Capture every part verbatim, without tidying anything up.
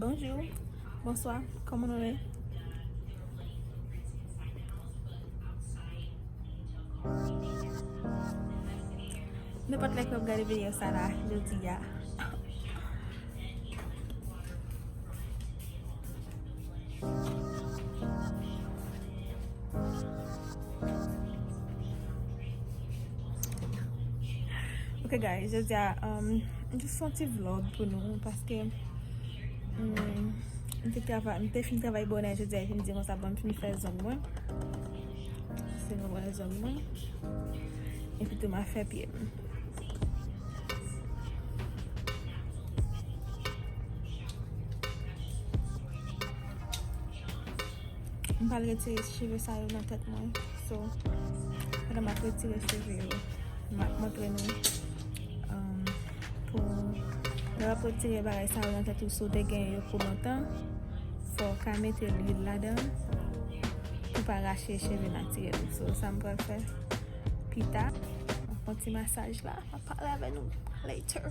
Bonjou, bonswa, kòman nou ye? Nenpòt lè ke w ap gade videyo sa la, jodi a. Ok guys, jodi a, um, m just fè yon ti vlog pou nou paske, um, m te travay, m te fin travay bonè jodi a, epi m di konsa, bon, m fin fè zong mwen. Se nou wè zong mwen. Epi tou m a fè pye m. M pral retire cheve sa yo nan tèt mwen. So, pandan m ap retire cheve yo, m ap montre nou, um, pou lè w ap retire bagay sa yo nan tèt ou, si w te gen yo pou lontan, fò w ka mete lwil ladan pou pa rache cheve natirèl ou. So, sa m pral fè pita. M ap fè yon ti masaj la, m ap pale avè nou later.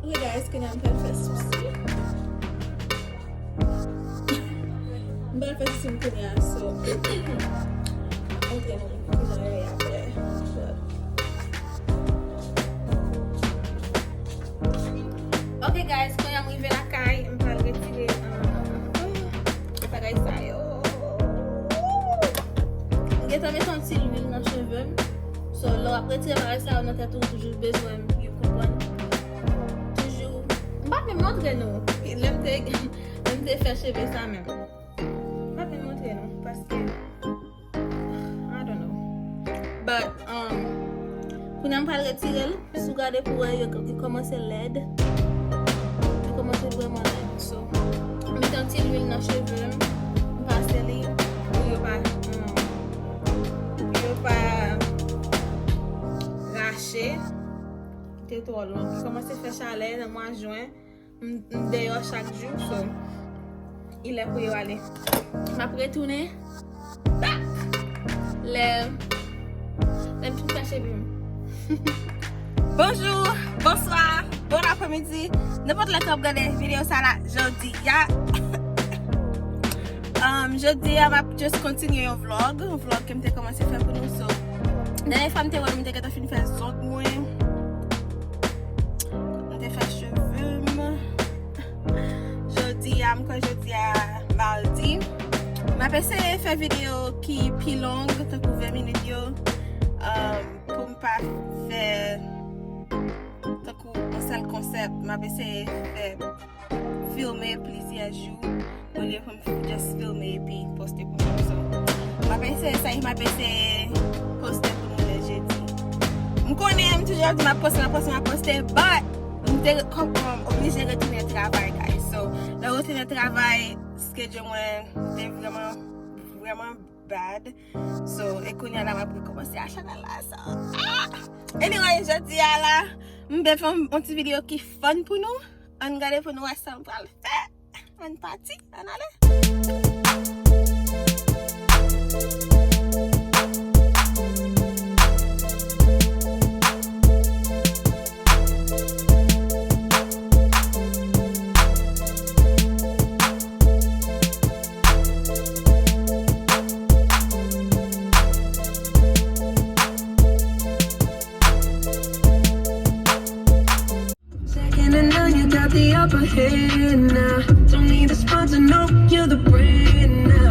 Ok guys, kounye a m pral fè sousi. M pral fè sousi m kounye a, so, m ap montre nou kijan yo ye apre. Ok guys, kounye a m rive lakay, m pral retire, um, bagay sa yo. M gentan mete yon ti lwil nan cheve m. So, lè w ap retire bagay sa yo nan tèt ou, toujou bezwen, you konprann. Toujou, m pa t menm montre nou. Lè m te, lè m te fè cheve sa menm. M pa t menm montre nou, paske I don't know. But, um, kounye a m pral retire l. Si w gade pou wè, yo, yo kòmanse lèd. Yo kòmanse vrèman lèd. So, m mete yon ti lwil nan cheve m. M pase li pou yo pa, um, pou yo pa rache. Li te twò long. Li kòmanse fè chalè nan mwa jen. M, m deyò chak jou, so, li lè pou yo ale. M ap retounen back lè, lè m fin fè cheve m. Bonjou, bonswa, bon apremidi. Nenpòt lè ke w ap gade videyo sa la, jodi a. Um, jodi a, m ap just kontinye yon vlog, yon vlog ke m te kòmanse fè pou nou. So, dènye fwa m te wè m, m te gentan fin fè zong mwen. M te fè cheve m. Jodi a, m kwè jodi a madi. M ap eseye fè videyo ki pi long, tankou ven minit yo, um, pou m pa fè tankou yon sèl konsèp. M ap eseye fè filme plizyè jou, olye pou m just filme epi poste pou nou. So, m ap eseye sa, m ap eseye poste pou nou lè jedi. M konnen, m toujou ap di m ap poste, m ap poste, m ap poste, but m te kòm, um, oblije retounen travay, guys. So, lè w retounen travay, schedule mwen te vrèman, vrèman bad. So, e kounye a la, m ap rekòmanse a chanèl la. So, ah! Anyway, jodi a la, m vle fè yon, yon ti videyo ki fun pou nou. Ann gade pou nou wè sa m pral fè. Ann pati, ann ale. Second and now you got the upper hand now. Don't need a sponsor, no, you're the brand now.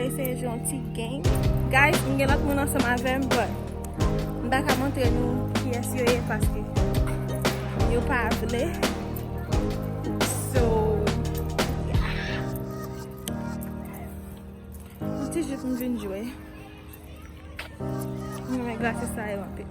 Eseye jwe yon ti game. Guys, m gen lòt moun ansanm avè m, but m pa ka montre nou kiyès yo ye paske yo pa vle. So, yeah. Yon ti jip m vin jwe. M renmen glase sa yo anpil.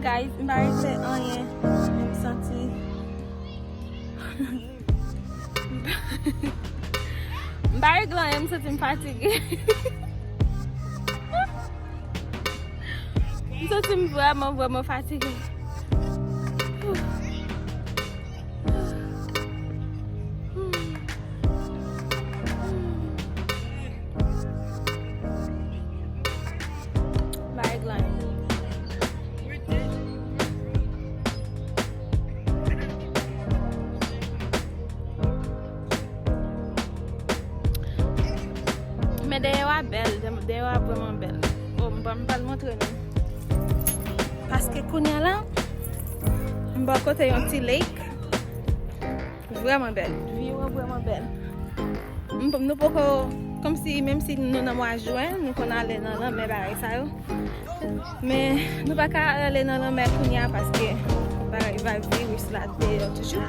Guys, m pa regle anyen, men m santi m pa regle anyen, m santi m fatige. M santi m vrèman, vrèman fatige. Bay glan. Men dèyè a bèl, dèyè a vrèman bèl. Oh, m pa, m pral montre nou. Paske kounye a la, m bò kote yon ti lake. Vrèman bèl. View an vrèman bèl. M p-, nou poko, kòmsi, menm si nou nan mwa jen, nou konn ale nan lanmè, bagay sa yo. Men, nou pa ka ale nan lanmè kounye a paske bagay va viris la deyò toujou.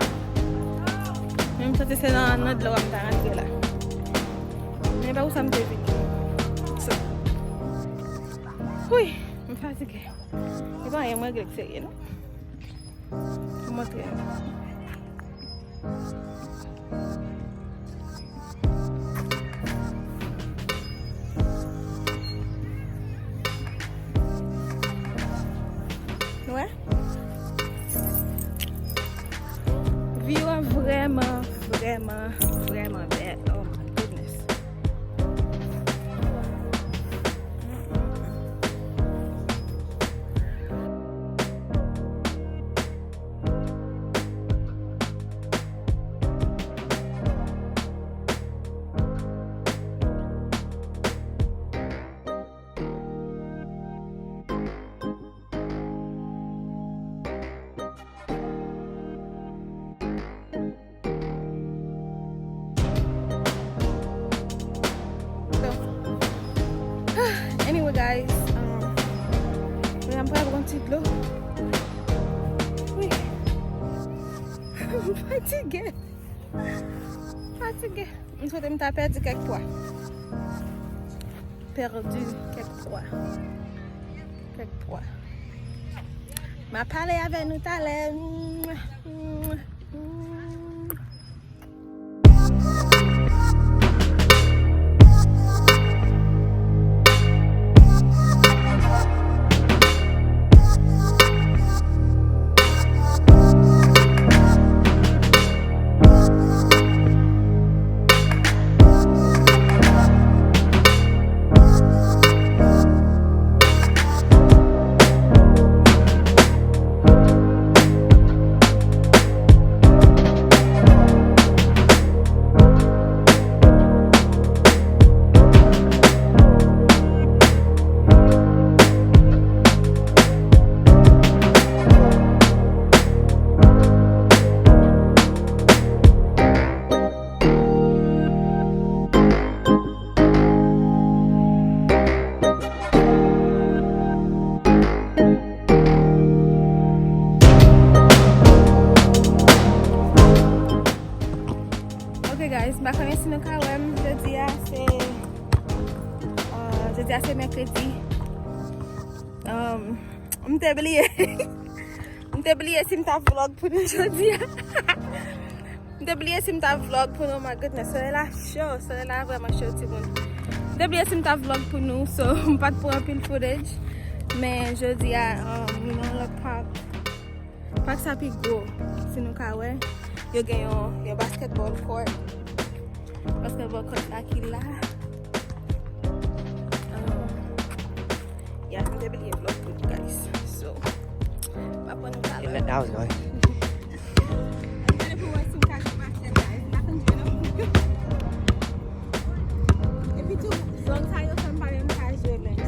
Men m santi se nan, nan dlo a m ta rantre la. Men pa pou sa m te vini. So. Wi, m fatige. E pa anyen, mwen regle serye, non. M montre nou. Nou wè? View an vrèman, vrèman, vrèman bèl. Oh my goodness. So, anyway, guys, um, la m pral pran ti dlo. Wi. M fatige. Fatige. M swete m ta pèdi kèk pwa. Pèdi kèk pwa. Kèk pwa. M a pale avè nou talè. Guys, m pa konnen si nou ka wè m jodi a, se, euh, jodi a se mèkredi. Um, m te bliye. M te bliye si m t ap vlog pou nou jodi a. M te bliye si m t ap vlog pou nou, my goodness. Solèy la cho, solèy la vrèman cho, timoun. M te bliye si m t ap vlog pou nou, so m pa t pran anpil footage. Men jodi a, um, we nan lòt park. Pak sa pi gwo, si nou ka wè, yo gen yon, yon basketball court. Basketball court la ki la. Um, yeah, m te bliye vlog tou, guys. So, m ap pran nou talè. That was going. M gade pou wè si m ka jwe basketball. Epi tou, zòn sa yo fè m pa menm ka jwe menm.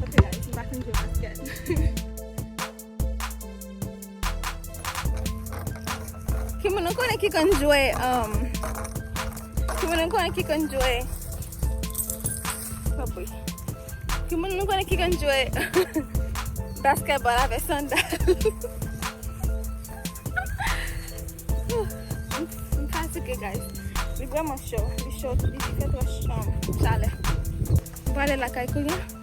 Ok, guys, m pa konn jwe basket. Ki moun nou konnen ki konn jwe, um, ki moun nou konnen ki konn jwe, oh boy. Ki moun nou konnen ki konn jwe basketball avèk sandal? M, m fatige, guys. Li vrèman cho. Li cho, li fè twò cho, chalè. M prale lakay kounye a.